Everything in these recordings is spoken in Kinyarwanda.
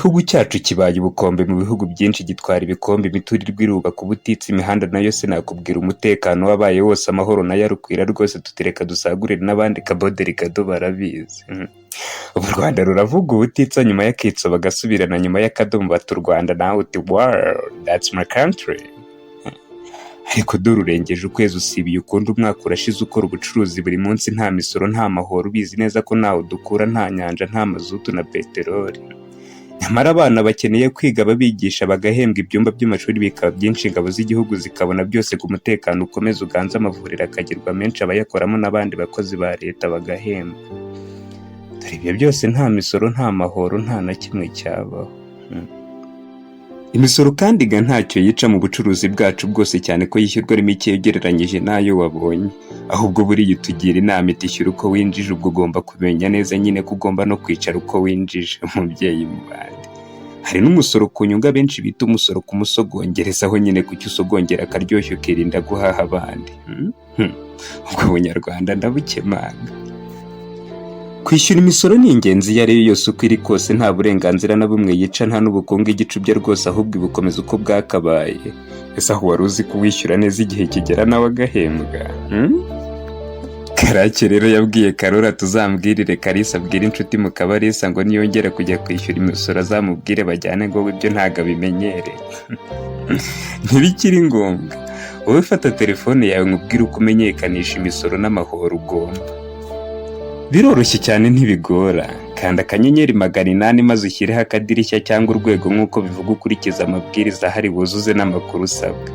Igihugu cyacu kibaye ubukombe mu bihugu byinshi, gitwara ibikombe, imiturirwa irubaka ubutitsa, imihanda nayo sinakubwira, umutekano wabaye wose, amahoro nayo arukwira rwose, tutereka dusagurire n'abandi kaboderi kado barabizi. Ubu u Rwanda ruravuga ubutitsa nyuma y'akitso bagasubirana nyuma y'akadomo bata u Rwanda, nawe uti wow, that's my country. Ariko dore urengeje ukwezi usibiye ukundi, umwaka urashize ukora ubucuruzi buri munsi, nta misoro nta mahoro, ubizi neza ko ntawe dukura, nta nyanja, nta mazutu na peteroli. Nyamara abana bakeneye kwiga, babigisha bagahembwa, ibyumba by'amashuri bikaba byinshi, ingabo z'igihugu zikabona byose ku mutekano ukomeza uganze, amavuriro akagirwa menshi, abayakoramo n'abandi bakozi ba leta bagahembwa. Dore ibyo byose nta misoro, nta mahoro, nta na kimwe cyabaho. Imisoro kandi ga ntacyo yica mu bucuruzi bwacu bwose, cyane ko yishyurwa ari mike ugereranyije n'ayo wabonye. Ahubwo buriya utugira inama iti ishyura uko winjije, ubwo ugomba kumenya neza nyine ko ugomba no kwicara uko winjije, umubyeyi mu bandi. Hari n'umusoro ku nyungu abenshi bita umusoro ku musogongerezaho nyine, kuki usogongera akaryoshye ukirinda guhaha abandi. Ubwo bunyarwanda ndabukemanga. Kwishyura imisoro ni ingenzi iyo ari yo yose uko iri kose, nta burenganzira na bumwe yica, nta n'ubukungu igicubya rwose, ahubwo ibukomeza uko bwakabaye. Ese aho wari uzi ko uwishyura neza igihe kigera nawe agahembwa? Karake rero yabwiye Karora tuzambwirire Kalisa abwire inshuti mu Kabarisa ngo niyongera kujya kwishyura imisoro azamubwire bajyane, ngo we ibyo ntabwo abimenyereye. Ntibikiri ngombwa, wowe fata telefone yawe nkubwire uko umenyekanisha imisoro n'amahoro ugomba. Biroroshye cyane, ntibigora. Kanda *800 maze ushyireho akadirishya cyangwa urwego nk'uko bivuga, ukurikiza amabwiriza ahari, wuzuze n'amakuru usabwa.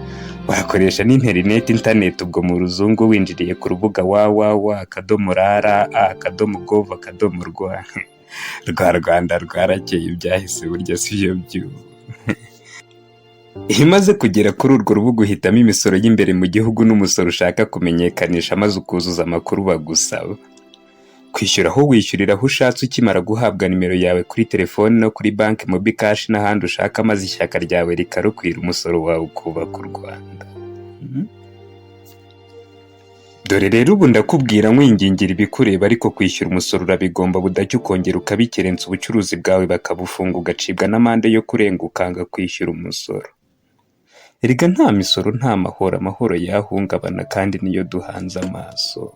Wakoresha n'interineti, internet ubwo mu ruzungu, winjiriye ku rubuga www.rra.gov.rw. Rwa Rwanda rwarakeye, ibyahise burya si byo by'ubu. Iyo umaze kugera kuri urwo rubuga uhitamo imisoro y'imbere mu gihugu n'umusoro ushaka kumenyekanisha, maze ukuzuza amakuru bagusaba. Kwishyura aho wishyurira aho ushatse ukimara guhabwa nimero yawe kuri telefoni no kuri banki, MobiCash n'ahandi ushaka, maze ishyaka ryawe rikarukwira, umusoro wawe ukubaka u Rwanda. Dore rero ubu ndakubwira nkwingingira ibikureba, ariko kwishyura umusoro urabigomba, budacya ukongera ukabikerensa, ubucuruzi bwawe bakabufunga, ugacibwa n'amande yo kurenga ukanga kwishyura umusoro. Erega nta misoro nta mahoro, amahoro yahungabana kandi niyo duhanze amaso.